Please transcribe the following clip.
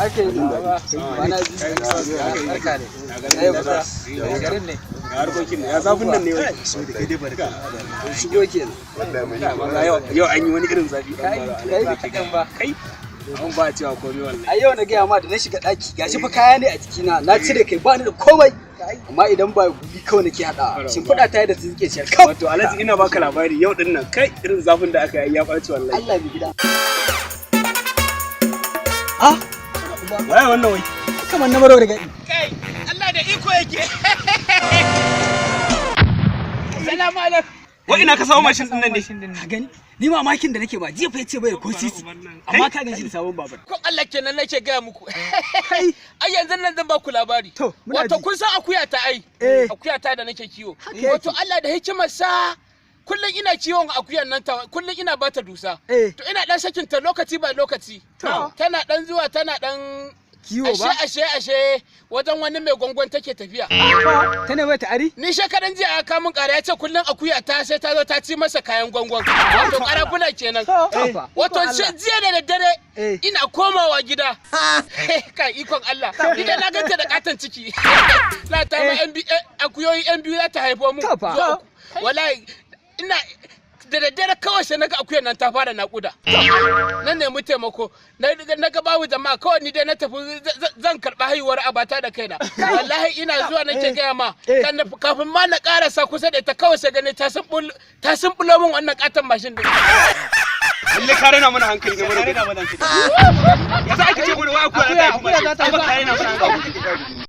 Ake yi ba kwana biyu, barka ne. Eh, garin ne. Harkokin ne, ya zafin nan ne wai? Shigo kenan. Yau an yi wani irin zafi. Kai kai da kaɗan ba. Kai, an ba cewa komai wallahi. A yau na gaya ma da na shiga ɗaki, gashi fa kaya ne a jikina na cire, kai, ba ni da komai, amma idan ba gumi kawai nake haɗa shimfiɗa ta yadda su suke ciyar kaf. Wato Alhaji, ina baka labari, yau din nan, kai, irin zafin da aka yi ya ɓaci wallahi. Allah bi gida, ah. Waye wannan wai? Kamar na baro da gadi. Kai, Allah da iko yake. Salamu alaikum. Wai ina ka samu mashin din nan ne? Ka gani, ni mamakin da nake ba, jiya fa yace bai da ko sisi, amma ka gan shi da sabon babur. Ko Allah kenan nake gaya muku. Ai yanzu nan zan ba ku labari. To, muna Wato ji. kun san akuya ta ai. Eh. Akuya ta da nake kiwo. Haka Wato Allah da hikimar sa, kullum ina kiwon akuyan nan ta, kullum ina bata dusa. Eh. To ina dan sakin ta lokaci ba lokaci. To. Tana dan zuwa tana dan Kiwo ashe ba. Ashe ashe wajen wani mai gwangwan take tafiya. Ta ne mai ta'ari. Ni shekaran jiya aka min ƙara, ya ce kullum akuya ta sai ta zo ta ci masa kayan gwangwan. Wato karafuna kenan. Wato jiya da daddare Eh. ina komawa gida. Kai, ikon Allah. Ni dai na ganta da katon ciki. Na ta ma yan akuyoyi yan biyu za ta haifo mu. To fa. Zuwa uku. Wallahi ina da daddare kawai sai naga akuyan nan ta fara naƙuda. Na nemi taimako. Na ga babu jama'a, kawai ni dai na tafi zan karɓi haihuwar abata da kaina. Wallahi ina zuwa nake gaya ma. Eh. Kafin ma na ƙarasa kusa da ita, kawai sai gani ta sumbulo min wannan katon mashin din. Lalle ka rena mana hankali ne, mana rena mana hankali. Ya za ka ce mana wai akuya ta haifi mashin? Amma ka rena mana hankali.